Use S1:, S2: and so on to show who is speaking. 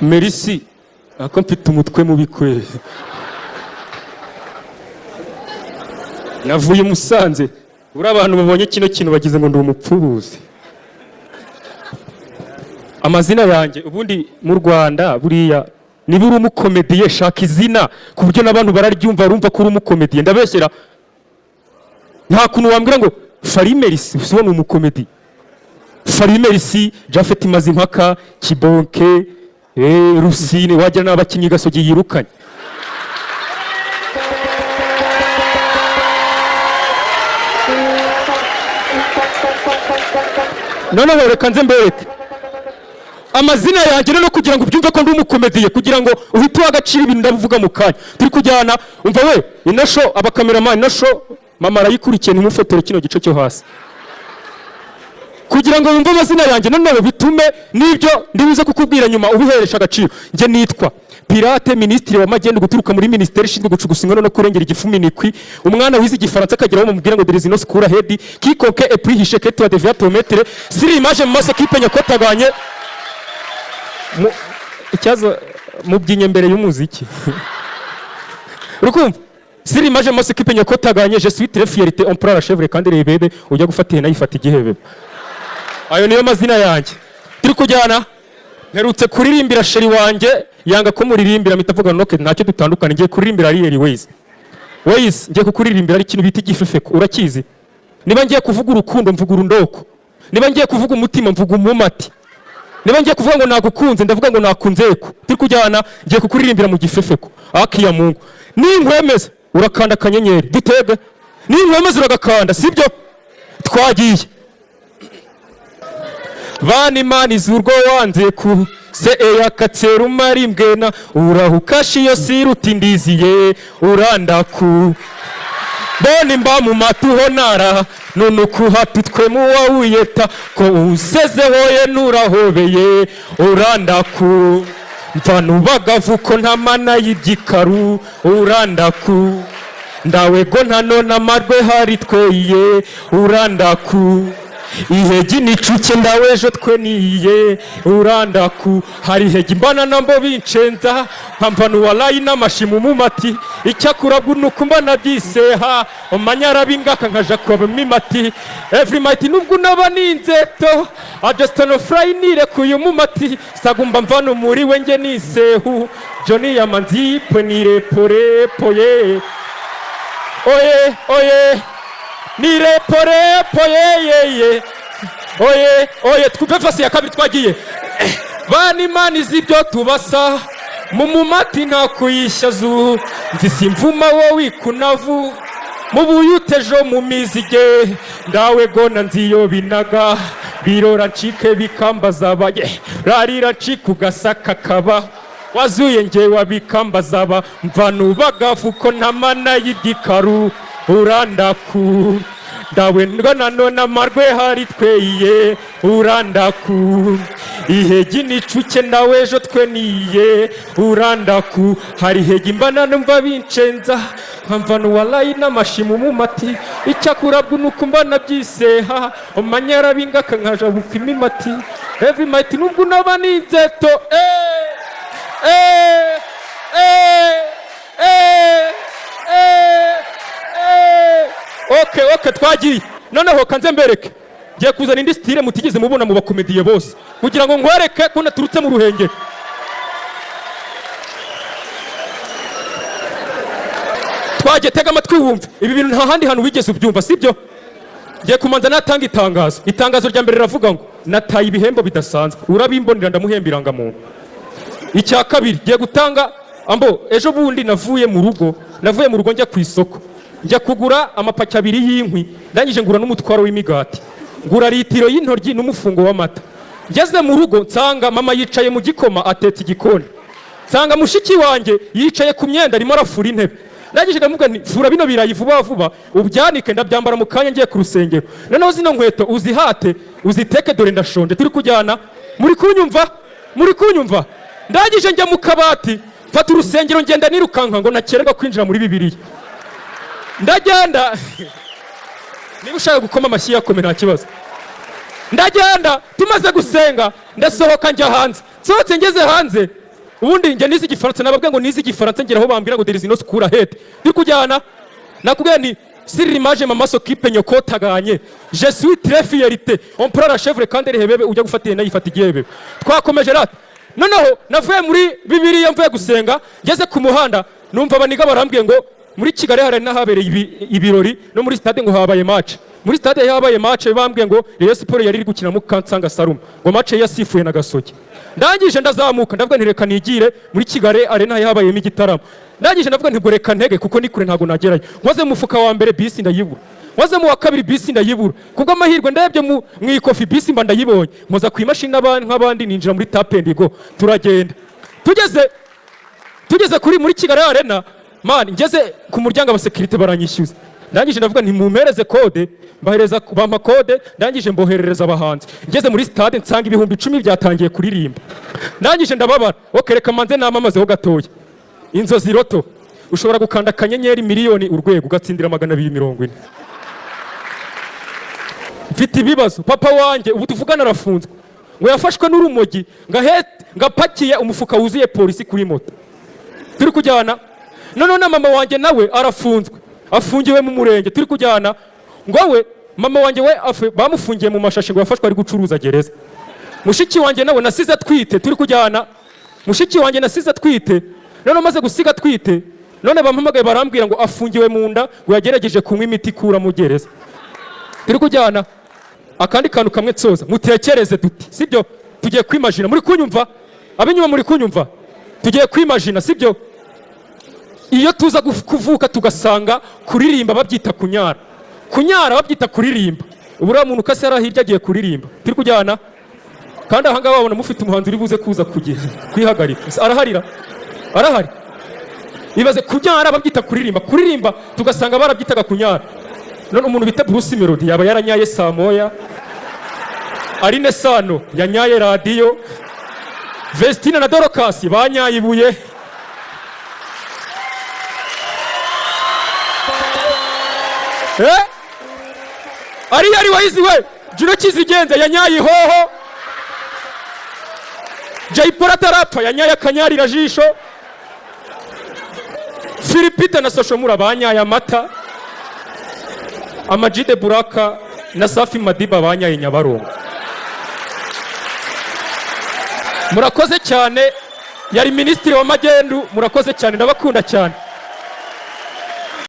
S1: Merci, ako mfite umutwe mubi kwe. Navuye i Musanze. Uri abantu babonye kino kintu bagize ngo ndi umupfubuzi. Amazina yanjye ubundi mu Rwanda, buriya niba uri umukomediye, shaka izina ku buryo n'abantu bararyumva barumva ko uri umukomediye. Ndabeshyera? Nta kuntu wambwira ngo Fally Merci usibo ni umukomedi. Fally Merci, Japhet Mazimpaka, Kibonke, Rusine, wagira n'abakinnyi Gasogi yirukanye. Noneho reka nze mbereke amazina yanjye noneho kugira ngo ubyumve ko ndi umukomediye, kugira ngo uhite uha agaciro ibintu ndabivuga mu kanya. Turi kujyana? Umva we, ino show, abakameramani, ino show mama arayikurikiye, ntimufotore kino gice cyo hasi. Kugira ngo wumve amazina yanjye, noneho bitume n'ibyo ndibuze kukubwira nyuma ubiheresha agaciro. Njye nitwa Pirate, minisitiri wa magendu guturuka muri minisiteri ishinzwe gucugusa inkono no kurengera igifuminikwi, umwana wize igifaransa akagera aho bamubwira ngo "There is no school ahead, quiconque est plus riche que toi devient ton maître, sur image mu maso kipe nyakotaganye." Ikibazo mubyinye mbere y'umuziki, urukumva? Sur image mu maso kipe nyakotaganye, je suis très fierté, on prend la chèvre kandi rebebe ujya gufata ihene ayifata igihebebe. Ayo niyo mazina yanjye. Turi kujyana? Mperutse kuririmbira chérie wanjye, yanga ko muririmbira, mpita mvuga noke ntacyo dutandukana. Ngiye kuririmbira Ariel Wayz. Wayz, ngiye kukuririmbira ari ikintu bita igifefeko, urakizi? Niba ngiye kuvuga urukundo, mvuga urundoko. Niba ngiye kuvuga umutima, mvuga umumati. Niba ngiye kuvuga ngo nagukunze, ndavuga ngo nakunzeko. Turi kujyana? Ngiye kukuririmbira mu gifefeko. Akiya Mungu, ninkwemeza urakanda akanyenyeri dutege. Ninkwemeza uragakanda, sibyo? Twagiye. Bani mani zurwo wanze ku se eyakatsera umarimbwena urahukasha iyo siruti ndiziye urandaku mbona imba mu matuho nara nunukuhatu twe muwawuyeta ko usezehoye nurahobeye urandaku mvanubagavu ko ntamana y'ibyikaru urandaku ndawego ntanona amarwe hari tweye urandaku ihegi nicuke ndawejo twe niye urandaku hari ihegi mbana nambo bincenza nkamvana walayi n'amashimu mu mati icyakura nuko mbana byiseha omanyara bingaka nkaja kuba mimati every might nubwo unaba ninzeto adjustano fry nirekuye mu mati sagumba mvana umuri we nge nisehu Johnny yamanzipwe nireporepoye oye oye nireporepo yeyeye oye oye. Twumve verse ya kabiri. Twagiye. Bana imana izi ibyo tubasa mu mumati nta kuyishyazu nzisimvuma wowe ikunavu mu buyutejo mu mizige ndawe gona nziyo binaga birora ncike bikambaza baye rarira ncike ugasaka kaba wazuye nge wabikambazaba mvanubagavu ko ntamana y'igikaru urandaku ndawe nanone amarwe hari tweye urandaku ihegi nicuke ndawe ejo twe niye urandaku hari hegi mbana numva bincenza nkamvana walayi n'amashimu mu mati icyakura nuko mbana byiseha omanyara bingaka nkaja bupima imati every might nubwo unaba ninzeto eh eh eh eh eh eh. Okay, twagiye. Noneho kanze mbereke, ngiye kuzana indi style mutigeze mubona mu bakomediye bose, kugira ngo nkwereke ko naturutse mu Ruhengeri. Twagiye. Tega amatwi wumve ibi bintu, nta handi hantu wigeze ubyumva, sibyo? Ngiye kumanza natanga itangazo. Itangazo rya mbere riravuga ngo nataye ibihembo bidasanzwe, urabimbonera ndamuhemba irangamuntu. Icya kabiri ngiye gutanga ambo, ejo bundi navuye mu rugo njya ku isoko, njya kugura amapaki abiri y'inkwi, ndangije ngura n'umutwaro w'imigati, ngura litiro y'intoryi n'umufungo w'amata. Ngeze mu rugo nsanga mama yicaye mu gikoma atetse igikoni, nsanga mushiki wanjye yicaye ku myenda arimo arafura intebe. Ndangije ndamubwira nti: "Fura bino birayi vuba vuba ubyanike, ndabyambara mu kanya ngiye ku rusengero. Noneho zino nkweto uzihate uziteke, dore ndashonje." Turi kujyana? Muri kunyumva? Muri kunyumva? Ndangije njya mu kabati mfata urusengero, ngenda nirukanka ngo nakererwa kwinjira muri Bibiliya. Ndagenda, niba ushaka gukoma amashyi yakome, nta kibazo. Ndagenda, tumaze gusenga ndasohoka njya hanze. Nsohotse ngeze hanze Ubundi njye nize Igifaransa, nababwiye ngo nize Igifaransa, ngera aho bambwira ngo there is no school ahead. Turi kujyana? Nakubwiye ni sur l'image mama s'occupe nyokotaganye, je suis très fierté, on prend la chèvre kandi rehebebe, ujya gufata ihene yifata igihebebe. Twakomeje rata. Noneho navuye muri Bibiliya, mvuye gusenga, ngeze ku muhanda numva abaniga barambwiye ngo muri Kigali hari n'ahabereye ibirori, no muri stade ngo habaye match. Muri stade habaye match, bambwiye ngo Rayon Sport yari iri gukina mu Kansanga Saluma, ngo match yasifuye na Gasogi. Ndangije ndazamuka, ndavuga nti reka nigire muri Kigali Arena habayemo igitaramo. Ndangije ndavuga nti ngo reka ntege kuko ni kure, ntabwo nagerayo. Nkoze mu mufuka wa mbere, bisi ndayibura. Nkoze mu wa kabiri, bisi ndayibura. Kubw'amahirwe ndebye mu ikofi, bisi mba ndayibonye. Nkoza ku imashini nk'abandi, ninjira muri tap and go, turagenda. Tugeze kuri muri Kigali Arena, man, ngeze ku muryango abasekirite baranyishyuza. Ndangije ndavuga nti mumpereze code, mbahereza, bampa code. Ndangije mboherereza abahanzi. Ngeze muri stade nsanga 10,000 byatangiye kuririmba. Ndangije ndababara. Ok, reka manze namamazeho gatoya Inzozi Lotto. Ushobora gukanda *1,000,000# ugatsindira 240. Mfite ibibazo. Papa wanjye ubu tuvugana arafunzwe, ngo yafashwe n'urumogi, ngapakiye umufuka wuzuye polisi kuri moto. Turi kujyana? Noneho na mama wanjye nawe arafunzwe, afungiwe mu murenge. Turi kujyana? Ngo we mama wanjye we bamufungiye mu mashashi, ngo yafashwe ari gucuruza gereza. Mushiki wanjye nawe nasize atwite. Turi kujyana? Mushiki wanjye nasize atwite. None amaze gusiga atwite, none bampamagaye barambwira ngo afungiwe mu nda, ngo yagerageje kunywa imiti ikura mu gereza. Turi kujyana? Akandi kantu kamwe nsoza, mutekereze duti, sibyo? Tugiye kwimajina. Muri kunyumva? Ab'inyuma muri kunyumva? Tugiye kwimajina, sibyo? Iyo tuza kuvuka tugasanga kuririmba babyita kunyara, kunyara babyita kuririmba, ubu uriya muntu ukase hariya hirya agiye kuririmba. Turi kujyana? Kandi ahangaha wabona mufite umuhanzi uri buze kuza kugira kwihagarika. Araharira, arahari. Ibaze kunyara babyita kuririmba, kuririmba tugasanga barabyitaga kunyara. None umuntu bita Bruce Melody yaba yaranyaye saa moya, Aline Sano yanyaye radiyo, Vestine na Dorcas banyaye ibuye. Eh? Ariel Wayz we, Juno Kizigenza yanyaye ihoho, Jay Polly atarapfa yanyaye akanyarira jisho, Phil Peter na Social Mula banyaye amata, Ama-G The Black na Safi Madiba banyaye Nyabarongo. Murakoze cyane. Yari minisitiri wa magendu. Murakoze cyane, ndabakunda cyane.